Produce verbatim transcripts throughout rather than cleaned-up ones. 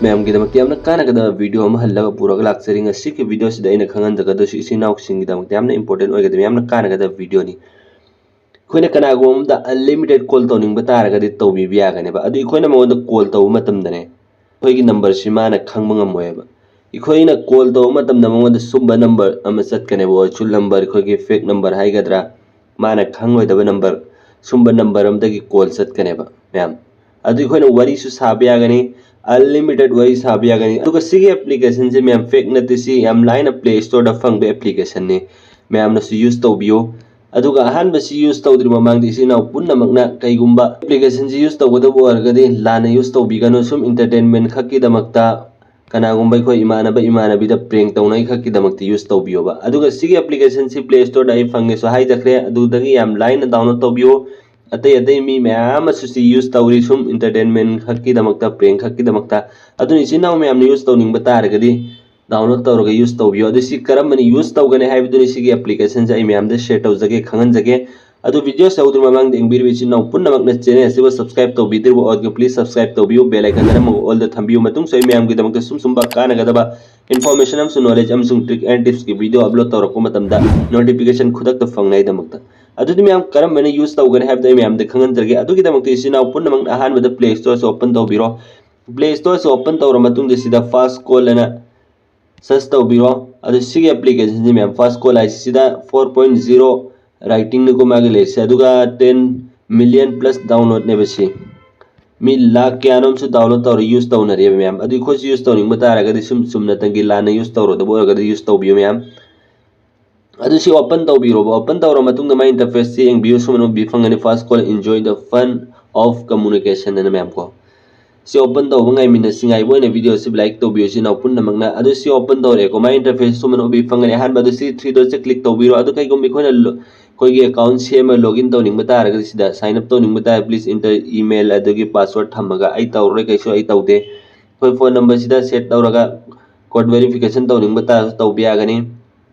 ꯃꯌꯥꯝꯒꯤꯗꯃꯛꯇ ꯌꯥꯝꯅ ꯀꯥꯟꯅꯒꯗꯕ ꯚꯤꯗꯤꯑꯣ ꯑꯃ ꯍꯜꯂꯒ ꯄꯨꯔꯒ ꯂꯥꯛꯆꯔꯤ꯫ ꯉꯁꯤꯒꯤ ꯚꯤꯗꯤꯑꯣꯁꯤꯗ ꯑꯩꯅ ꯈꯪꯍꯟꯖꯒꯗꯧꯁꯤ ꯏꯆꯤꯟ ꯏꯅꯥꯎꯁꯤꯡꯒꯤꯗꯃꯛꯇ ꯌꯥꯝꯅ ꯏꯝꯄꯣꯔꯇꯦꯟ ꯑꯣꯏꯒꯗꯕ, ꯌꯥꯝꯅ ꯀꯥꯟꯅꯒꯗꯕ ꯚꯤꯗꯤꯑꯣꯅꯤ꯫ ꯑꯩꯈꯣꯏꯅ ꯀꯅꯥꯒꯨꯝꯕ ꯑꯃꯗ ꯑꯟꯂꯤꯃꯤꯇꯦꯠ ꯀꯣꯜ ꯇꯧꯅꯤꯡꯕ ꯇꯥꯔꯒꯗꯤ ꯇꯧꯕꯤꯕ ꯌꯥꯒꯅꯦꯕ꯫ ꯑꯗꯨ ꯑꯩꯈꯣꯏꯅ ꯃꯉꯣꯟꯗ ꯀꯣꯜ ꯇꯧꯕ ꯃꯇꯝꯗꯅꯦ, ꯑꯩꯈꯣꯏꯒꯤ ꯅꯝꯕꯔꯁꯤ ꯃꯥꯅ ꯈꯪꯕ ꯉꯝꯃꯣꯏꯕ꯫ ꯑꯩꯈꯣꯏꯅ ꯀꯣꯜ ꯇꯧꯕ ꯃꯇꯝꯗ ꯃꯉꯣꯟꯗ ꯁꯨꯝꯕ ꯅꯝꯕꯔ ꯑꯃ ꯆꯠꯀꯅꯦꯕ, ꯑꯣꯔꯤꯖꯤꯅꯦꯜ ꯅꯝꯕꯔ, ꯑꯩꯈꯣꯏꯒꯤ ꯐꯦꯛ ꯅꯝꯕꯔ ꯍꯥꯏꯒꯗ꯭ꯔꯥ, ꯃꯥꯅ ꯈꯪꯂꯣꯏꯗꯕ ꯅꯝꯕꯔ, ꯁꯨꯝꯕ ꯅꯝꯕꯔ ꯑꯃꯗꯒꯤ ꯀꯣꯜ ꯆꯠꯀꯅꯦꯕ ꯃꯌꯥꯝ꯫ ꯑꯗꯨ ꯑꯩꯈꯣꯏꯅ ꯋꯥꯔꯤꯁꯨ ꯁꯥꯕ ꯌꯥꯒꯅꯤ, ꯑꯟꯂꯤꯃꯤꯇꯦꯠ ꯋꯥꯔꯤ ꯁꯥꯕ ꯌꯥꯒꯅꯤ꯫ ꯑꯗꯨꯒ ꯁꯤꯒꯤ ꯑꯦꯄ꯭ꯂꯤꯀꯦꯁꯟꯁꯦ ꯃꯌꯥꯝ ꯐꯦꯛ ꯅꯠꯇꯦ, ꯁꯤ ꯌꯥꯝ ꯂꯥꯏꯅ ꯄ꯭ꯂꯦ ꯁ꯭ꯇꯣꯔꯗ ꯐꯪꯕ ꯑꯦꯄ꯭ꯂꯤꯀꯦꯁꯟꯅꯤ꯫ ꯃꯌꯥꯝꯅꯁꯨ ꯌꯨꯁ ꯇꯧꯕꯤꯌꯨ꯫ ꯑꯗꯨꯒ ꯑꯍꯥꯟꯕꯁꯤ ꯌꯨꯁ ꯇꯧꯗ꯭ꯔꯤ ꯃꯃꯥꯡꯗ ꯏꯆꯤꯟ ꯏꯅꯥꯎ ꯄꯨꯝꯅꯃꯛꯅ ꯀꯩꯒꯨꯝꯕ ꯑꯦꯄ꯭ꯂꯤꯀꯦꯁꯟꯁꯤ ꯌꯨꯁ ꯇꯧꯒꯗꯕ ꯑꯣꯏꯔꯒꯗꯤ ꯂꯥꯟꯅ ꯌꯨꯁ ꯇꯧꯕꯤꯒꯅꯨ꯫ ꯁꯨꯝ ꯏꯟꯇꯔꯇꯦꯟꯃꯦꯟ ꯈꯛꯀꯤꯗꯃꯛꯇ, ꯀꯅꯥꯒꯨꯝꯕ ꯑꯩꯈꯣꯏ ꯏꯃꯥꯟꯅꯕ ꯏꯃꯥꯟꯅꯕꯤꯗ ꯄ꯭ꯔꯦꯡ ꯇꯧꯅꯉꯥꯏ ꯈꯛꯀꯤꯗꯃꯛꯇ ꯌꯨꯁ ꯇꯧꯕꯤꯌꯣꯕ꯫ ꯑꯗꯨꯒ ꯁꯤꯒꯤ ꯑꯦꯄ꯭ꯂꯤꯀꯦꯁꯟꯁꯤ ꯄ꯭ꯂꯦ ꯁ꯭ꯇꯣꯔꯗ ꯑꯩ ꯐꯪꯉꯦꯁꯨ ꯍꯥꯏꯖꯈ꯭ꯔꯦ, ꯑꯗꯨꯗꯒꯤ ꯌꯥꯝ ꯂꯥꯏꯅ ꯗꯥꯎꯟꯂꯣꯗ ꯇꯧꯕꯤꯌꯨ꯫ ꯑꯇꯩ ꯑꯇꯩ ꯃꯤ ꯃꯌꯥꯝ ꯑꯃꯁꯨ ꯁꯤ ꯌꯨꯁ ꯇꯧꯔꯤ, ꯁꯨꯝ ꯏꯟꯇꯔꯇꯦꯟꯃꯦꯟ ꯈꯛꯀꯤꯗꯃꯛꯇ, ꯄ꯭ꯔꯦꯡ ꯈꯛꯀꯤꯗꯃꯛꯇ꯫ ꯑꯗꯨꯅ ꯏꯆꯤꯟ ꯏꯅꯥꯎ ꯃꯌꯥꯝꯅ ꯌꯨꯁ ꯇꯧꯅꯤꯡꯕ ꯇꯥꯔꯒꯗꯤ ꯗꯥꯎꯟꯂꯣꯗ ꯇꯧꯔꯒ ꯌꯨꯁ ꯇꯧꯕꯤꯌꯨ꯫ ꯑꯗꯨ ꯁꯤ ꯀꯔꯝꯕꯅ ꯌꯨꯁ ꯇꯧꯒꯅꯤ ꯍꯥꯏꯕꯗꯨꯅꯤ ꯁꯤꯒꯤ ꯑꯦꯄ꯭ꯂꯤꯀꯦꯁꯟꯁꯦ ꯑꯩ ꯃꯌꯥꯝꯗ ꯁꯦꯌꯔ ꯇꯧꯖꯒꯦ, ꯈꯪꯍꯟꯖꯒꯦ꯫ ꯑꯗꯨ ꯚꯤꯗꯤꯑꯣꯁꯦ ꯍꯧꯗ꯭ꯔꯤ ꯃꯃꯥꯡꯗ ꯌꯦꯡꯕꯤꯔꯤꯕ ꯏꯆꯤꯟ ꯏꯅꯥꯎ ꯄꯨꯝꯅꯃꯛꯅ ꯆꯦꯅꯦꯜ ꯑꯁꯤꯕꯨ ꯁꯕꯁꯀ꯭ꯔꯥꯏꯕ ꯇꯧꯕꯤꯗ꯭ꯔꯤꯕ ꯑꯣꯏꯔꯒ ꯄ꯭ꯂꯤꯁ ꯁꯕꯁꯀ꯭ꯔꯥꯏꯕ ꯇꯧꯕꯤꯌꯨ, ꯕꯦꯜ ꯑꯥꯏꯀꯟ ꯑꯃ ꯑꯣꯜꯗ ꯊꯝꯕꯤꯌꯨ꯫ ꯃꯇꯨꯡꯁꯨ ꯑꯩ ꯃꯌꯥꯝꯒꯤꯗꯃꯛꯇ ꯁꯨꯝ ꯁꯨꯝꯕ ꯀꯥꯟꯅꯒꯗꯕ ꯏꯟꯐꯣꯔꯃꯦꯁꯟ ꯑꯃꯁꯨꯡ ꯅꯣꯂꯦꯖ ꯑꯃꯁꯨꯡ ꯇ꯭ꯔꯤꯛ ꯑꯦꯟ ꯇꯤꯞꯁꯀꯤ ꯚꯤꯗꯤꯑꯣ ꯑꯞꯂꯣꯗ ꯇꯧꯔꯛꯄ ꯃꯇꯝꯗ ꯅꯣꯇꯤꯐꯤꯀꯦꯁꯟ ꯈꯨꯗꯛꯇ ꯐꯪꯅꯉꯥꯏꯗꯃꯛꯇ꯫ ꯑꯗꯨꯗꯤ ꯃꯌꯥꯝ ꯀꯔꯝꯕꯅ ꯌꯨꯁ ꯇꯧꯒꯅꯤ ꯍꯥꯏꯕꯗꯨ ꯑꯩ ꯃꯌꯥꯝꯗ ꯈꯪꯍꯟꯖꯔꯒꯦ꯫ ꯑꯗꯨꯒꯤꯗꯃꯛꯇ ꯏꯆꯤꯟ ꯏꯅꯥꯎ ꯄꯨꯝꯅꯃꯛꯅ ꯑꯍꯥꯟꯕꯗ ꯄ꯭ꯂꯦ ꯁ꯭ꯇꯣꯔꯁꯦ ꯑꯣꯄꯟ ꯇꯧꯕꯤꯔꯣ꯫ ꯄ꯭ꯂꯦ ꯁ꯭ꯇꯣꯔꯁꯦ ꯑꯣꯄꯟ ꯇꯧꯔ ꯃꯇꯨꯡꯗ ꯁꯤꯗ ꯐꯥꯁ ꯀꯣꯜ ꯑꯅ ꯁꯔꯆ ꯇꯧꯕꯤꯔꯣ꯫ ꯑꯗꯨ ꯁꯤꯒꯤ ꯑꯦꯄ꯭ꯂꯤꯀꯦꯁꯟꯁꯤ ꯃꯌꯥꯝ ꯐꯥꯁ ꯀꯣꯜ ꯍꯥꯏꯁꯤ ꯁꯤꯗ ꯐꯣꯔ ꯄꯣꯏꯟ ꯖꯤꯔꯣ ꯔꯥꯏꯇꯤꯡꯅꯤꯀꯣ ꯃꯥꯒꯤ ꯂꯩꯔꯤꯁꯦ, ꯑꯗꯨꯒ ꯇꯦꯟ ꯃꯤꯂꯤꯌꯟ ꯄ꯭ꯂꯁ ꯗꯥꯎꯟꯂꯣꯗꯅꯦꯕ ꯁꯤ꯫ ꯃꯤ ꯂꯥꯛ ꯀꯌꯥꯅꯣꯝꯁꯨ ꯗꯥꯎꯟꯂꯣꯗ ꯇꯧꯔ ꯌꯨꯁ ꯇꯧꯅꯔꯦꯕ ꯃꯌꯥꯝ꯫ ꯑꯗꯨ ꯑꯩꯈꯣꯏꯁꯨ ꯌꯨꯁ ꯇꯧꯅꯤꯡꯕ ꯇꯥꯔꯒꯗꯤ ꯁꯨꯝ ꯆꯨꯝꯅꯇꯪꯒꯤ ꯂꯥꯟꯅ ꯌꯨꯁ ꯇꯧꯔꯣꯏꯗꯕ ꯑꯣꯏꯔꯒꯗꯤ ꯌꯨꯁ ꯇꯧꯕꯤꯌꯨ ꯃꯌꯥꯝ꯫ ꯑꯗꯨ ꯁꯤ ꯑꯣꯄꯟ ꯇꯧꯕꯤꯔꯣꯕ꯫ ꯑꯣꯄꯟ ꯇꯧꯔ ꯃꯇꯨꯡꯗ ꯃꯥꯏ ꯏꯟꯇꯔꯐꯦꯁꯁꯤ ꯌꯦꯡꯕꯤꯌꯨ꯫ ꯁꯨꯃꯥꯏꯅ ꯎꯕꯤ ꯐꯪꯒꯅꯤ, fast call, enjoy the fun of communication ꯑꯅ ꯃꯌꯥꯝ ꯀꯣ꯫ ꯁꯤ ꯑꯣꯄꯟ ꯇꯧꯕ ꯉꯥꯏꯃꯤꯟꯅꯁꯤ꯫ ꯉꯥꯏꯕ ꯑꯣꯏꯅ ꯚꯤꯗꯤꯑꯣꯁꯤ ꯂꯥꯏꯛ ꯇꯧꯕꯤꯌꯨ ꯏꯆꯤꯟ ꯏꯅꯥꯎ ꯄꯨꯝꯅꯃꯛꯅ꯫ ꯑꯗꯨ ꯁꯤ ꯑꯣꯄꯟ ꯇꯧꯔꯦꯀꯣ, ꯃꯥꯏ ꯏꯟꯇꯔꯐꯦꯁ ꯁꯨꯃꯥꯏꯅ ꯎꯕꯤ ꯐꯪꯒꯅꯤ꯫ ꯑꯍꯥꯟꯕꯗ ꯁꯤ ꯊ꯭ꯔꯤ ꯗꯣꯠꯁꯦ ꯀ꯭ꯂꯤꯛ ꯇꯧꯕꯤꯔꯣ꯫ ꯑꯗꯨ ꯀꯩꯒꯨꯝꯕ ꯑꯩꯈꯣꯏꯅ ꯂꯣ-, ꯑꯩꯈꯣꯏꯒꯤ ꯑꯦꯀꯥꯎꯟ ꯁꯦꯝꯃ ꯂꯣꯒꯏꯟ ꯇꯧꯅꯤꯡꯕ ꯇꯥꯔꯒꯗꯤ ꯁꯤꯗ ꯁꯥꯏꯟ ꯑꯞ ꯇꯧꯅꯤꯡꯕ ꯇꯥꯔꯒꯗꯤ ꯄ꯭ꯂꯤꯁ ꯏꯟꯇꯔ ꯏꯃꯦꯜ ꯑꯗꯨꯒꯤ ꯄꯥꯁꯋꯥꯔꯗ ꯊꯝꯃꯒ, ꯑꯩ ꯇꯧꯔꯔꯣꯏ, ꯀꯩꯁꯨ ꯑꯩ ꯇꯧꯗꯦ꯫ ꯑꯩꯈꯣꯏ ꯐꯣꯟ ꯅꯝꯕꯔꯁꯤꯗ ꯁꯦꯠ ꯇꯧꯔꯒ ꯀꯣꯗ ꯚꯦꯔꯤꯐꯤꯀꯦꯁꯟ ꯇꯧꯅꯤꯡꯕ ꯇꯥꯔꯁꯨ ꯇꯧꯕ ꯌꯥꯒꯅꯤ꯫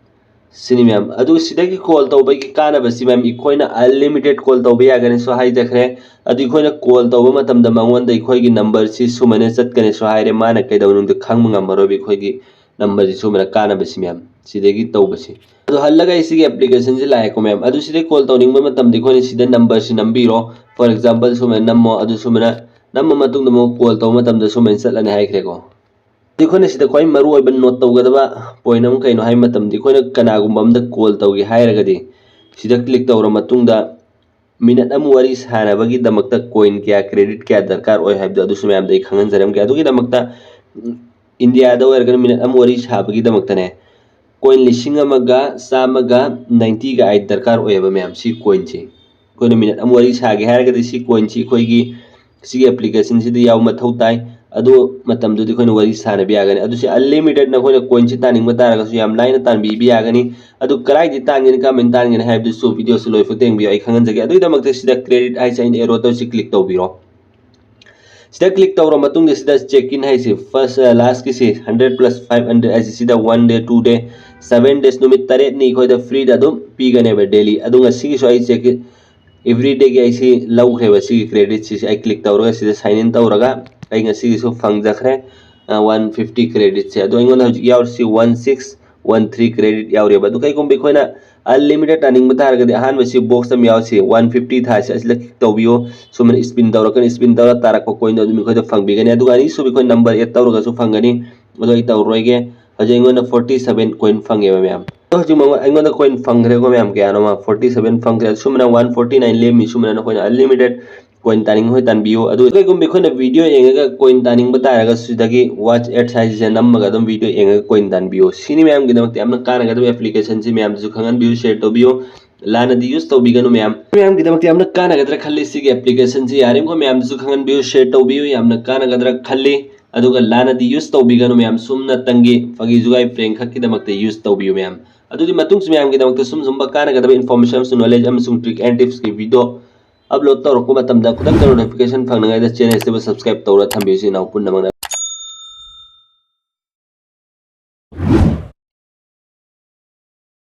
ꯁꯤꯅꯤ ꯃꯌꯥꯝ꯫ ꯑꯗꯨꯒ ꯁꯤꯗꯒꯤ ꯀꯣꯜ ꯇꯧꯕꯒꯤ ꯀꯥꯟꯅꯕꯁꯤ ꯃꯌꯥꯝ, ꯑꯩꯈꯣꯏꯅ ꯑꯟꯂꯤꯃꯤꯇꯦꯠ ꯀꯣꯜ ꯇꯧꯕ ꯌꯥꯒꯅꯤꯁꯨ ꯍꯥꯏꯖꯈ꯭ꯔꯦ꯫ ꯑꯗꯨ ꯑꯩꯈꯣꯏꯅ ꯀꯣꯜ ꯇꯧꯕ ꯃꯇꯝꯗ ꯃꯉꯣꯟꯗ ꯑꯩꯈꯣꯏꯒꯤ ꯅꯝꯕꯔꯁꯤ ꯁꯨꯃꯥꯏꯅ ꯆꯠꯀꯅꯤꯁꯨ ꯍꯥꯏꯔꯦ꯫ ꯃꯥꯅ ꯀꯩꯗꯧꯅꯨꯡꯗ ꯈꯪꯕ ꯉꯝꯃꯔꯣꯏꯕ ꯑꯩꯈꯣꯏꯒꯤ ꯅꯝꯕꯔꯁꯤ ꯁꯨꯃꯥꯏꯅ ꯀꯥꯟꯅꯕꯁꯤ ꯃꯌꯥꯝ ꯁꯤꯗꯒꯤ ꯇꯧꯕꯁꯤ꯫ ꯑꯗꯣ ꯍꯜꯂꯒ ꯑꯩ ꯁꯤꯒꯤ ꯑꯦꯄ꯭ꯂꯤꯀꯦꯁꯟꯁꯤ ꯂꯥꯛꯑꯦꯀꯣ ꯃꯌꯥꯝ꯫ ꯑꯗꯨ ꯁꯤꯗꯩ ꯀꯣꯜ ꯇꯧꯅꯤꯡꯕ ꯃꯇꯝꯗ ꯑꯩꯈꯣꯏꯅ ꯁꯤꯗ ꯅꯝꯕꯔꯁꯤ ꯅꯝꯕꯤꯔꯣ꯫ ꯐꯣꯔ ꯑꯦꯛꯖꯥꯝꯄꯜ ꯁꯨꯃꯥꯏꯅ ꯅꯝꯃꯣ꯫ ꯑꯗꯨ ꯁꯨꯃꯥꯏꯅ ꯅꯝꯕ ꯃꯇꯨꯡꯗ ꯑꯃꯨꯛ ꯀꯣꯜ ꯇꯧꯕ ꯃꯇꯝꯗ ꯁꯨꯃꯥꯏꯅ ꯆꯠꯂꯅꯤ ꯍꯥꯏꯈ꯭ꯔꯦꯀꯣ꯫ ꯑꯗꯨ ꯑꯩꯈꯣꯏꯅ ꯁꯤꯗ ꯈ꯭ꯋꯥꯏ ꯃꯔꯨ ꯑꯣꯏꯕ ꯅꯣꯠ ꯇꯧꯒꯗꯕ ꯄꯣꯏꯟ ꯑꯃ ꯀꯩꯅꯣ ꯍꯥꯏꯕ ꯃꯇꯝꯗ, ꯑꯩꯈꯣꯏꯅ ꯀꯅꯥꯒꯨꯝꯕ ꯑꯝꯗ ꯀꯣꯜ ꯇꯧꯒꯦ ꯍꯥꯏꯔꯒꯗꯤ ꯁꯤꯗ ꯀ꯭ꯂꯤꯛ ꯇꯧꯔ ꯃꯇꯨꯡꯗ ꯃꯤꯅꯠ ꯑꯃ ꯋꯥꯔꯤ ꯁꯥꯟꯅꯕꯒꯤꯗꯃꯛꯇ ꯀꯣꯏꯟ ꯀꯌꯥ, ꯀ꯭ꯔꯦꯗꯤꯠ ꯀꯌꯥ ꯗꯔꯀꯥꯔ ꯑꯣꯏ ꯍꯥꯏꯕꯗꯣ ꯑꯗꯨꯁꯨ ꯃꯌꯥꯝꯗ ꯑꯩ ꯈꯪꯍꯟꯖꯔꯝꯒꯦ꯫ ꯑꯗꯨꯒꯤꯗꯃꯛꯇ ꯎꯝ, ꯏꯟꯗꯤꯌꯥꯗ ꯑꯣꯏꯔꯒꯅ ꯃꯤꯅꯠ ꯑꯃ ꯋꯥꯔꯤ ꯁꯥꯕꯒꯤꯗꯃꯛꯇꯅꯦ ꯀꯣꯏꯟ ꯂꯤꯁꯤꯡ ꯑꯃꯒ ꯆꯥꯝꯃꯒ ꯅꯥꯏꯟꯇꯤꯒ ꯑꯩꯠ ꯗꯔꯀꯥꯔ ꯑꯣꯏꯌꯦꯕ ꯃꯌꯥꯝ꯫ ꯁꯤ ꯀꯣꯏꯟꯁꯤ ꯑꯩꯈꯣꯏꯅ ꯃꯤꯅꯠ ꯑꯃ ꯋꯥꯔꯤ ꯁꯥꯒꯦ ꯍꯥꯏꯔꯒꯗꯤ ꯁꯤ ꯀꯣꯏꯟꯁꯤ ꯑꯩꯈꯣꯏꯒꯤ ꯁꯤꯒꯤ ꯑꯦꯄ꯭ꯂꯤꯀꯦꯁꯟꯁꯤꯗ ꯌꯥꯎꯕ ꯃꯊꯧ ꯇꯥꯏ꯫ ꯑꯗꯨ ꯃꯇꯝꯗꯨꯗꯤ ꯑꯩꯈꯣꯏꯅ ꯋꯥꯔꯤ ꯁꯥꯟꯅꯕ ꯌꯥꯒꯅꯤ꯫ ꯑꯗꯨꯁꯦ ꯑꯟꯂꯤꯃꯤꯇꯦꯠꯅ ꯑꯩꯈꯣꯏꯅ ꯀꯣꯏꯟꯁꯤ ꯇꯥꯅꯤꯡꯕ ꯇꯥꯔꯒꯁꯨ ꯌꯥꯝ ꯂꯥꯏꯅ ꯇꯥꯟꯕꯤꯕ ꯌꯥꯒꯅꯤ꯫ ꯑꯗꯨ ꯀꯗꯥꯏꯗꯒꯤ ꯇꯥꯟꯒꯅꯤ, ꯀꯔꯝꯍꯥꯏꯅ ꯇꯥꯟꯒꯅꯤ ꯍꯥꯏꯕꯗꯨꯁꯨ ꯚꯤꯗꯤꯑꯣꯁꯤ ꯂꯣꯏꯐꯥꯎ ꯌꯦꯡꯕꯤꯌꯨ, ꯑꯩ ꯈꯪꯍꯟꯖꯒꯦ꯫ ꯑꯗꯨꯒꯤꯗꯃꯛꯇ ꯁꯤꯗ ꯀ꯭ꯔꯦꯗꯤꯠ ꯍꯥꯏꯁꯦ ꯑꯩꯅ ꯑꯦꯔꯣ ꯇꯧꯔꯤꯁꯤ ꯀ꯭ꯂꯤꯛ ꯇꯧꯕꯤꯔꯣ꯫ ꯁꯤꯗ ꯀ꯭ꯂꯤꯛ ꯇꯧꯔ ꯃꯇꯨꯡꯗ ꯁꯤꯗ ꯆꯦꯛ ꯏꯟ ꯍꯥꯏꯁꯤ ꯐꯥꯔꯁ ꯂꯥꯁꯀꯤꯁꯤ ꯍꯟꯗ꯭ꯔꯦꯠ ꯄ꯭ꯂꯁ ꯐꯥꯏꯚ ꯍꯟꯗ꯭ꯔꯦꯠ ꯍꯥꯏꯁꯤ ꯁꯤꯗ one day, two day, seven days, ꯅꯨꯃꯤꯠ ꯇꯔꯦꯠꯅꯤ ꯑꯩꯈꯣꯏꯗ ꯐ꯭ꯔꯤꯗ ꯑꯗꯨꯝ ꯄꯤꯒꯅꯦꯕ ꯗꯦꯂꯤ꯫ ꯑꯗꯨ ꯉꯁꯤꯒꯤꯁꯨ ꯑꯩ ꯆꯦꯛ ꯏꯟ ꯑꯦꯕ꯭ꯔꯤꯗꯦꯒꯤ ꯑꯩꯁꯤ ꯂꯧꯈ꯭ꯔꯦꯕ ꯁꯤꯒꯤ ꯀ꯭ꯔꯦꯗꯤꯠꯁꯤ꯫ ꯑꯩ ꯀ꯭ꯂꯤꯛ ꯇꯧꯔꯒ ꯁꯤꯗ ꯁꯥꯏꯟ ꯏꯟ ꯇꯧꯔꯒ ꯑꯩ ꯉꯁꯤꯒꯤꯁꯨ ꯐꯪꯖꯈ꯭ꯔꯦ ꯋꯥꯟ ꯐꯤꯐꯇꯤ ꯀ꯭ꯔꯦꯗꯤꯠꯁꯦ꯫ ꯑꯗꯣ ꯑꯩꯉꯣꯟꯗ ꯍꯧꯖꯤꯛ ꯌꯥꯎꯔꯤꯁꯤ one six one three credit ꯌꯥꯎꯔꯤꯕ꯫ ꯑꯗꯨ ꯀꯩꯒꯨꯝꯕ ꯑꯩꯈꯣꯏꯅ ꯑꯟꯂꯤꯃꯤꯇꯦꯠ ꯇꯥꯅꯤꯡꯕ ꯇꯥꯔꯒꯗꯤ ꯑꯍꯥꯟꯕꯁꯤ ꯕꯣꯛꯁ ꯑꯃ ꯌꯥꯎꯔꯤꯁꯤ ꯋꯥꯟ ꯐꯤꯐꯇꯤ ꯊꯥꯏꯁꯤ ꯑꯁꯤꯗ ꯀ꯭ꯂꯤꯛ ꯇꯧꯕꯤꯌꯣ꯫ ꯁꯨꯃꯥꯏꯅ ꯁ꯭ꯄꯤꯟ ꯇꯧꯔꯛꯀꯅꯤ, ꯁ꯭ꯄꯤꯟ ꯇꯧꯔ ꯇꯥꯔꯛꯄ ꯀꯣꯏꯟꯗꯣ ꯑꯗꯨꯝ ꯑꯩꯈꯣꯏꯗ ꯐꯪꯕꯤꯒꯅꯤ꯫ ꯑꯗꯨꯒ ꯑꯅꯤꯁꯨꯕ ꯑꯩꯈꯣꯏ ꯅꯝꯕꯔ ꯑꯦꯗ ꯇꯧꯔꯒꯁꯨ ꯐꯪꯒꯅꯤ꯫ ꯑꯗꯣ ꯑꯩ ꯇꯧꯔꯣꯏꯒꯦ꯫ ꯍꯧꯖꯤꯛ ꯑꯩꯉꯣꯟꯗ ꯐꯣꯔꯇꯤ ꯁꯕꯦꯟ ꯀꯣꯏꯟ ꯐꯪꯉꯦꯕ ꯃꯌꯥꯝ꯫ ꯑꯗꯣ ꯍꯧꯖꯤꯛ ꯃꯉꯣꯟ-, ꯑꯩꯉꯣꯟꯗ ꯀꯣꯏꯟ ꯐꯪꯈ꯭ꯔꯦꯀꯣ ꯃꯌꯥꯝ, ꯀꯌꯥꯅꯣꯃ ꯐꯣꯔꯇꯤ ꯁꯕꯦꯟ ꯐꯪꯈ꯭ꯔꯦ꯫ ꯑꯁꯨꯝꯅ ꯋꯥꯟ ꯐꯣꯔꯇꯤ ꯅꯥꯏꯟ ꯂꯦꯝꯃꯤ꯫ ꯁꯨꯃꯥꯏꯅ ꯅꯈꯣꯏꯅ ꯑꯟꯂꯤꯃꯤꯇꯦꯠ ꯀꯣꯏꯟ ꯇꯥꯅꯤꯡꯕ ꯍꯣꯏ ꯇꯥꯟꯕꯤꯌꯨ꯫ ꯑꯗꯨ ꯀꯩꯒꯨꯝꯕ ꯑꯩꯈꯣꯏꯅ ꯚꯤꯗꯤꯑꯣ ꯌꯦꯡꯉꯒ ꯀꯣꯏꯟ ꯇꯥꯅꯤꯡꯕ ꯇꯥꯔꯒꯁꯨ ꯁꯤꯗꯒꯤ ꯋꯥꯠꯆ ꯑꯦꯠꯁ ꯍꯥꯏꯁꯤꯁꯦ ꯅꯝꯃꯒ ꯑꯗꯨꯝ ꯚꯤꯗꯤꯑꯣ ꯌꯦꯡꯉꯒ ꯀꯣꯏꯟ ꯇꯥꯟꯕꯤꯌꯨ꯫ ꯁꯤꯅꯤ ꯃꯌꯥꯝꯒꯤꯗꯃꯛꯇ ꯌꯥꯝꯅ ꯀꯥꯟꯅꯒꯗꯕ ꯑꯦꯄ꯭ꯂꯤꯀꯦꯁꯟꯁꯤ ꯃꯌꯥꯝꯗꯁꯨ ꯈꯪꯍꯟꯕꯤꯌꯨ, ꯁꯤꯌꯔ ꯇꯧꯕꯤꯌꯨ꯫ ꯂꯥꯟꯅꯗꯤ ꯌꯨꯁ ꯇꯧꯕꯤꯒꯅꯨ ꯃꯌꯥꯝ꯫ ꯃꯌꯥꯝꯒꯤꯗꯃꯛꯇ ꯌꯥꯝꯅ ꯀꯥꯟꯅꯒꯗ꯭ꯔꯥ ꯈꯜꯂꯤ ꯁꯤꯒꯤ ꯑꯦꯄ꯭ꯂꯤꯀꯦꯁꯟꯁꯤ꯫ ꯌꯥꯔꯤꯕꯃꯈꯩ ꯃꯌꯥꯝꯗꯁꯨ ꯈꯪꯍꯟꯕꯤꯌꯨ, ꯁꯤꯌꯔ ꯇꯧꯕꯤꯌꯨ, ꯌꯥꯝꯅ ꯀꯥꯟꯅꯒꯗ꯭ꯔꯥ ꯈꯜꯂꯤ꯫ ꯑꯗꯨꯒ ꯂꯥꯟꯅꯗꯤ ꯌꯨꯁ ꯇꯧꯕꯤꯒꯅꯨ ꯃꯌꯥꯝ꯫ ꯁꯨꯝꯅꯇꯪꯒꯤ ꯐꯥꯒꯤ ꯖꯨꯒꯥꯏ ꯄ꯭ꯔꯦꯡ ꯈꯛꯀꯤꯗꯃꯛꯇ ꯌꯨꯁ ꯇꯧꯕꯤꯌꯨ ꯃꯌꯥꯝ꯫ ꯑꯗꯨꯗꯤ ꯃꯇꯨꯡꯁꯨ ꯃꯌꯥꯝꯒꯤꯗꯃꯛꯇ ꯁꯨꯝ ꯁꯨꯝꯕ ꯀꯥꯟꯅꯒꯗꯕ ꯏꯟꯐꯣꯔꯃꯦꯁꯟ ꯑꯃꯁꯨꯡ ꯅꯣꯂꯦꯖ ꯑꯃꯁꯨꯡ ꯇ꯭ꯔꯤꯛ ꯑꯦꯟ ꯇꯤꯞꯁꯀꯤ ꯚꯤꯗꯤꯑꯣ ꯑꯞꯂꯣꯗ ꯇꯧꯔꯛꯄ ꯃꯇꯝꯗ ꯈꯨꯗꯛꯇ ꯅꯣꯇꯤꯐꯤꯀꯦꯁꯟ ꯐꯪꯅꯉꯥꯏꯗ ꯆꯦꯅꯦꯜꯁꯤꯕꯨ ꯁꯕꯁꯀ꯭ꯔꯥꯏꯕ ꯇꯧꯔ ꯊꯝꯕꯤꯌꯨ ꯏꯆꯤꯟ ꯏꯅꯥꯎ ꯄꯨꯝꯅꯃꯛꯅ꯫